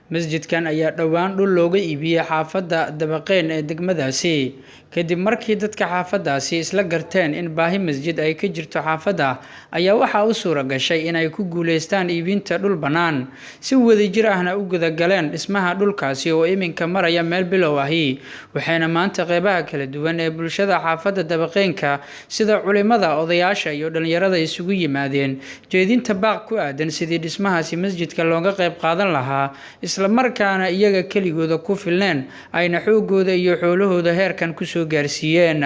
Masjidkan ayaa dhowaan dhul looga iibiyey xaafadda Dabaqeen ee degmadaasi, kadib markii dadka xaafaddaasi isla garteen in baahi masjid ay ka jirto xaafadda, ayaa waxaa u suura gashay inay ku guuleystaan iibinta dhul bannaan, si wadajir ahna u gudagaleen dhismaha dhulkaasi oo iminka maraya meel bilow ahi. Waxayna maanta qeybaha kala duwan ee bulshada xaafadda Dabaqeenka sida culimada, odayaasha iyo dhalinyarada isugu yimaadeen jeedinta baaq ku aadan sidii dhismahaasi masjidka looga qeyb qaadan lahaa, isla markaana iyaga keligooda ku filneen ayna xoogooda iyo xoolahooda heerkan kusoo gaarsiiyeen,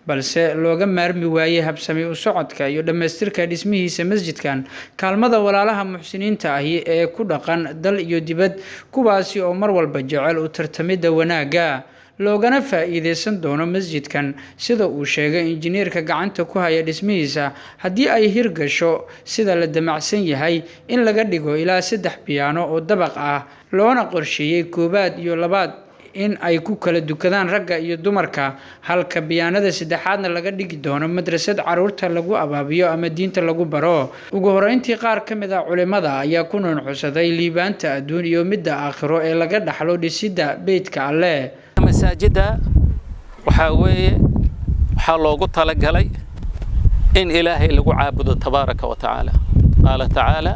balse looga maarmi waayey habsami u socodka iyo dhammaystirka dhismihiisa masjidkan kaalmada walaalaha muxsiniinta ahi ee ku dhaqan dal iyo dibad, kuwaasi oo mar walba jecel u tartamidda wanaagga loogana faa'iideysan doono masjidkan. Sida uu sheegay injineerka gacanta ku haya dhismihiisa, haddii ay hirgasho sida la damacsan yahay in laga dhigo ilaa 3 biyaano oo dabaq ah, loona qorsheeyey koowaad iyo labaad in ay ku kala dukadaan ragga iyo dumarka, halka biyaanada saddexaadna laga dhigi doono madrasad caruurta lagu abaabiyo ama diinta lagu baro. Ugu horeyntii qaar ka mid ah culimada ayaa ku nuuxnuuxsaday liibaanta adduun iyo midda aakhiro ee laga dhaxlo dhisidda beydka Alle. Masaajidda waxaa weeye waxaa loogu talagalay in Ilaahay lagu caabudo tabaaraka wa tacaala. Qaala tacaala: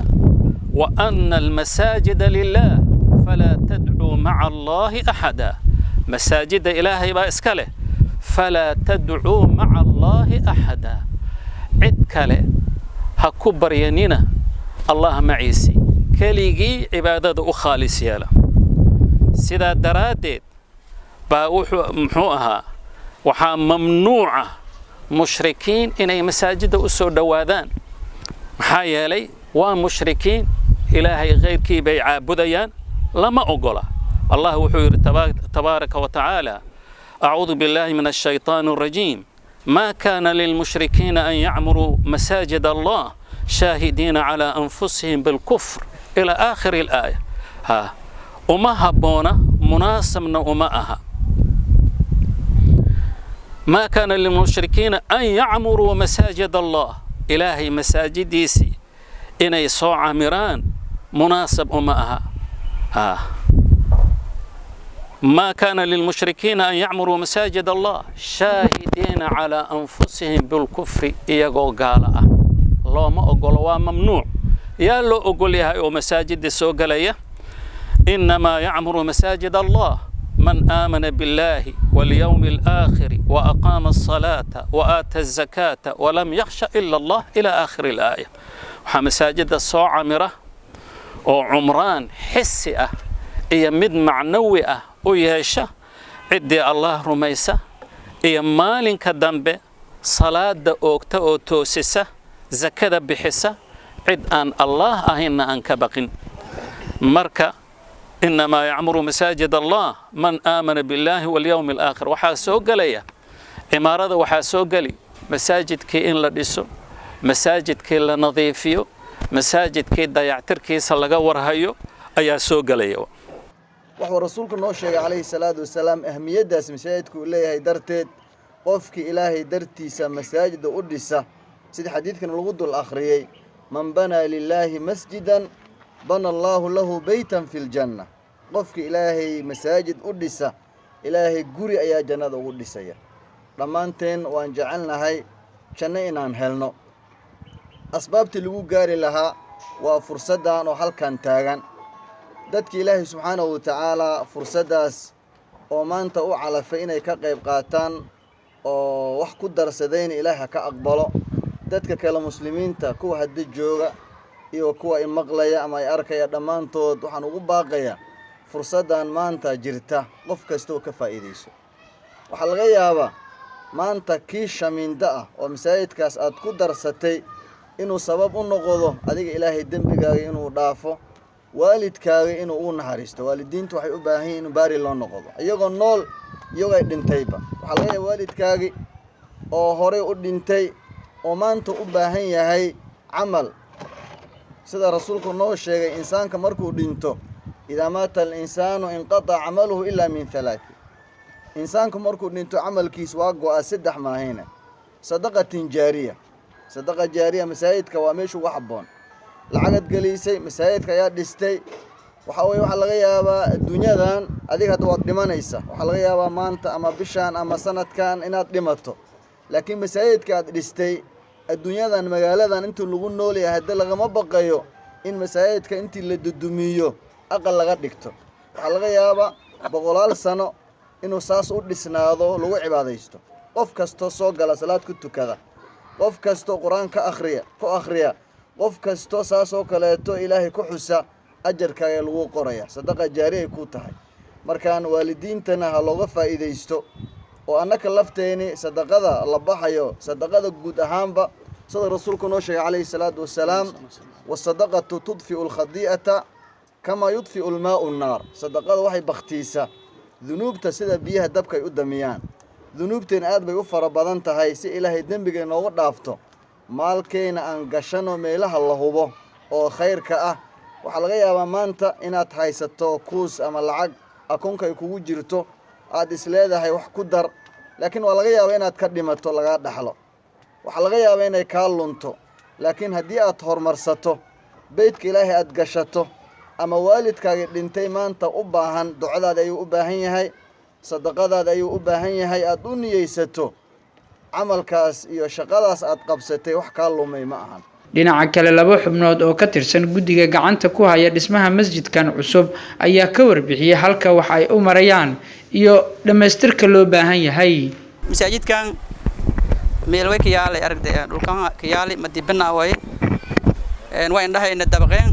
wa ana almasaajida lilah falaa tadcuu maca Allahi axada. Masaajidda Ilaahay baa iska leh, falaa tadcuu maca Allahi axada, cid kale ha ku baryanina Allah maciisi, keligii cibaadada u khaalis yeela. Sidaa daraaddeed baa wuxuu muxuu ahaa waxaa mamnuuca mushrikiin inay masaajidda u soo dhowaadaan, maxaa yeelay waa mushrikiin, Ilaahay khayrkii bay caabudayaan, lama ogola. Allah wuxuu yidhi tabaaraka wa tacaala: acuudu billahi min ashaytaan alrajiim, ma kana lilmushrikiina an yacmuruu masaajid Allah shaahidiina calaa anfusihim bilkufr, ila aakhiri alaaya. Ha uma habboona, munaasabna uma aha. ما كان للمشركين أن يعمروا مساجد الله، إلهي مساجديسي إنay soo camiraan munaasab uma aha. ها ما كان للمشركين أن يعمروا مساجد الله شاهدين على أنفسهم بالكفر، iyagoo gaala ah looma ogolo, waa mamnuuc. Yaa loo ogol yahay oo masaajida soo galaya? إنما يعمر مساجد الله من آمن بالله واليوم الآخر وأقام الصلاة وآتى الزكاة ولم يخش إلا الله، إلى آخر الآية. Waxaa masaajida soo camira oo cumraan xisi ah iyo mid macnawi ah u yeesha ciddii Allah rumaysa iyo maalinka dambe, salaada oogta oo toosisa, zakada bixisa, cid aan Allah ahaynna aan ka baqin. Marka إنما يعمر مساجد الله من آمن بالله واليوم الآخر waxaa soo gelaya cimaarada, waxaa soo geli masaajidkii in la dhiso, masaajidkii la nadiifiyo, masaajidkii dayactirkiisa laga warhayo ayaa soo gelaya. Wuxuu rasuulku noo sheegay calayhi salaatu wasalaam ahmiyaddaas masaajidku uu leeyahay darteed, qofkii Ilaahay dartiisa masaajida u dhisa, sida xadiidkan lagu dul akhriyey: man banaa lilaahi masjidan bana Allaahu lahu beytan fi ljanna. Qofkii Ilaahay masaajid u dhisa, Ilaahay guri ayaa jannada ugu dhisaya. Dhammaanteen waan jecelnahay janno inaan helno. Asbaabtii lagu gaari lahaa waa fursaddan oo halkan taagan. Dadki Ilaahay subxaanahu wa tacaalaa fursaddaas oo maanta u calafay inay ka qayb qaataan oo wax ku darsadayna, Ilaahay ha ka aqbalo. Dadka kale muslimiinta, kuwa hadda jooga iyo kuwa i maqlaya ama ay arkaya, dhammaantood waxaan ugu baaqayaa fursaddan maanta jirta qof kasta oo ka faa'iidayso. Waxaa laga yaabaa maanta kii shamiindo ah oo masaajidkaas aad ku darsatay inuu sabab u noqdo adiga Ilaahay dembigaaga inuu dhaafo, waalidkaaga inuu u naxariisto. Waalidiintu waxay u baahan yihin inuu baari loo noqdo, iyagoo nool, iyagoo ay dhintayba. Waxaa laga yaaba waalidkaagii oo horey u dhintay oo maanta u baahan yahay camal. Sida rasuulku noo sheegay, insaanka markuu dhinto, idaa maata alinsaanu inqataca camaluhu ilaa min halaati. Insaanku markuu dhinto camalkiis waa go'a, saddex maahayna: sadaqatin jaariya, sadaqa jaariya. Masaajidka waa meesha ugu habboon. Lacagad gelisay masaajidka ayaa dhistay. Waxaa weye, waxaa laga yaabaa adduunyadan adiga hadda waad dhimanaysa, waxaa laga yaabaa maanta ama bishaan ama sanadkan inaad dhimato, laakiin masaajidka aad dhistay adduunyadan magaaladan intuu lagu nool yahay hadda lagama baqayo in masaajidka intii la dudumiyo aqal laga dhigto. Waxaa laga yaabaa boqolaal sano inuu saas u dhisnaado, lagu cibaadaysto, qof kastoo soo gala salaad ku tukada, qof kastoo qur-aan ka akhriya ku akhriya, qof kastoo saas oo kaleeto Ilaahay ku xusa, ajarkaaga lagu qoraya, sadaqa jaari ay ku tahay. Markaan waalidiintana ha looga faa'iidaysto oo annaka lafteeni sadaqada la baxayo, sadaqada guud ahaanba sida rasuulku noo sheegay calayhi salaatu wasalaam, wasadaqatu tudfi'u alkhadi'ata kamaa yudfi'u almaa'u nnaar. Sadaqada waxay bakhtiisa dunuubta sida biyaha dabka ay u damiyaan. Dunuubteena aad bay u fara badan tahay, si Ilaahay dembiga inooga dhaafto maalkeena aan gashano meelaha la hubo oo khayrka ah. Waxaa laga yaabaa maanta inaad haysato kuus ama lacag akoonka ay kugu jirto, aad is leedahay wax ku dar, laakiin waa laga yaabaa inaad ka dhimato, lagaa dhaxlo, waxaa laga yaabaa inay kaa lunto. Laakiin haddii aad horumarsato, beydka Ilaahay aad gashato, ama waalidkaagii dhintay maanta u baahan ducadaada ayuu u baahan yahay, sadaqadaada ayuu u baahan yahay, aad u niyeysato camalkaas iyo shaqadaas aad qabsatay, wax kaa lumay ma ahan. Dhinaca kale, laba xubnood oo ka tirsan guddiga gacanta ku haya dhismaha masjidkan cusub ayaa ka warbixiyey halka wax ay u marayaan iyo dhammaystirka loo baahan yahay. Masaajidkan meel way ka yaalay aragtay, dhulkan ka yaali madibana way waa indhahayna dabaqeen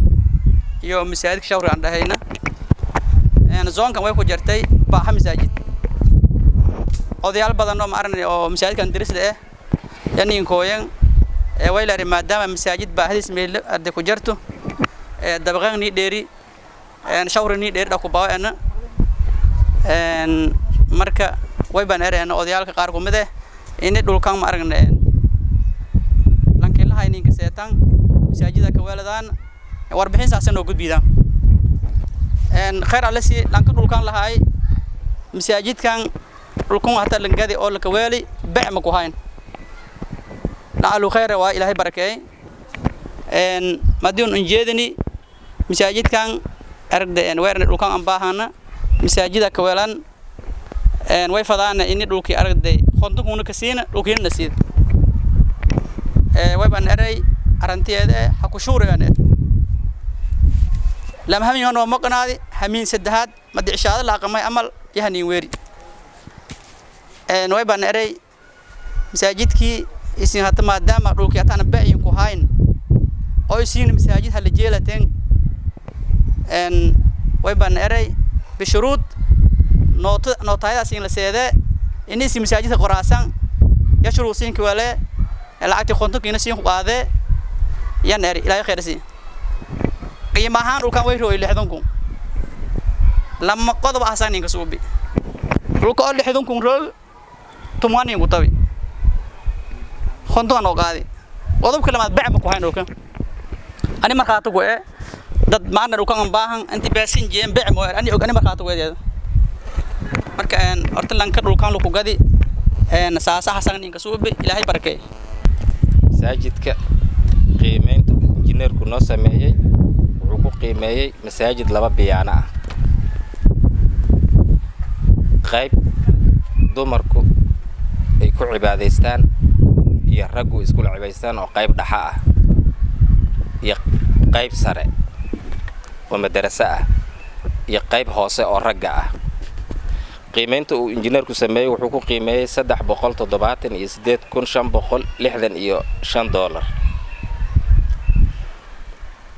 iyo masaajidka shawri aan dhahayna zoonkan way ku jartay baaxa masaajid. Odayaal badan oo ma aragnay oo masaajidkan dirisda ah yaninkooyan way laari, maadaama masaajid baahdiis meel arday ku jarto, dabaqeen nii dheeri, shawri nii dheeri dhaku baawa marka way baan erayna odayaalka qaar ku mid ah ini dhulkan ma aragnay lankilaha ininka seetan masaajida ka weeladaan warbixin saasan oo gudbida khayr alle si lanka dhulkan lahaay masaajidkan dhulkan hata langadi oo la kaweeli bec ma ku hayn la'alu khayr waa Ilaahay barakeey madiun unjeedini masaajidkan aragda weerna dhulkan aan baahana masaajida ka weelan way fadaana ini dhulkii aragday 50 kuna ka siina dhulkiina na siid way baan eray arantiyeeda ha ku shuurayaan lama hamin oo maqnaadi hamiin saddexaad madi cishaada la qamay amal yahaniin weeri way baan eray masaajidkii isin hata maadaama dhulkii hataana bacyin ku hayn oo isin masaajid hala jeelateen way baan eray bishuruud noota nootayadaas in la seedee ini isin masaajidka qoraasan ya shuruu siinka wale lacagtii 50kiina siin ku qaadee yan eri. Ilaahay khayr sii. Qiimo ahaan dhulkan way rooy 60,000. Lama qodob ahsan ninka suubi dhulka oo 60,000 roog tumwani ku tabi 50 oo qaadi. Qodobka labaad, bec ma ku hayn dhulka. Ani markhaati ku ee dad maana dhulkan aan baahan inti beesin jeen bec mo ani og ani markhaati ku eedeeda. Marka horta lanka dhulkan lagu gadi saasa hasan ninka suubi. Ilaahay barakay. Masaajidka qiimeynta injineerku noo sameeyey wuxuu ku qiimeeyey masaajid laba biyaano ah, qayb dumarku ay ku cibaadaystaan iyo raggu iskula cibaystaan oo qayb dhaxa ah, iyo qayb sare oo madaraso ah, iyo qayb hoose oo ragga ah. Qiimeynta uu injineerku sameeyey wuxuu ku qiimeeyey $378,565.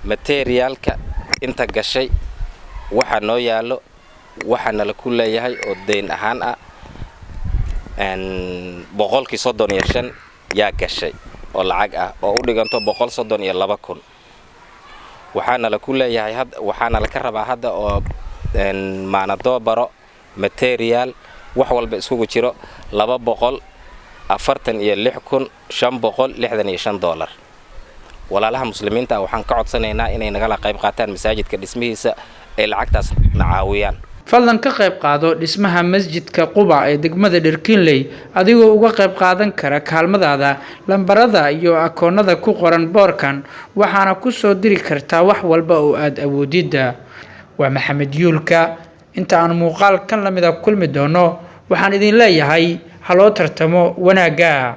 Materiaalka inta gashay waxaa noo yaallo, waxaa nala ku leeyahay oo dayn ahaan ah 35% yaa gashay oo lacag ah oo u dhiganto 132,000. Waxaana la ku leeyahay, waxaana laka rabaa hadda oo maanadoobaro material wax walba iskugu jiro $246,565. Walaalaha muslimiinta ah waxaan ka codsanaynaa inay nagala qayb qaataan masaajidka dhismihiisa, ay lacagtaas na caawiyaan. Fadlan ka qayb qaado dhismaha masjidka Quba ee degmada Dherkinley adigoo uga qayb qaadan kara kaalmadaada lambarada iyo akoonada ku qoran boorkan, waxaana ku soo diri kartaa wax walba oo aad awoodidda. Waa Maxamed Yuulka. Inta aan muuqaal kan lamida kulmi doono, waxaan idin leeyahay ha loo tartamo wanaagga.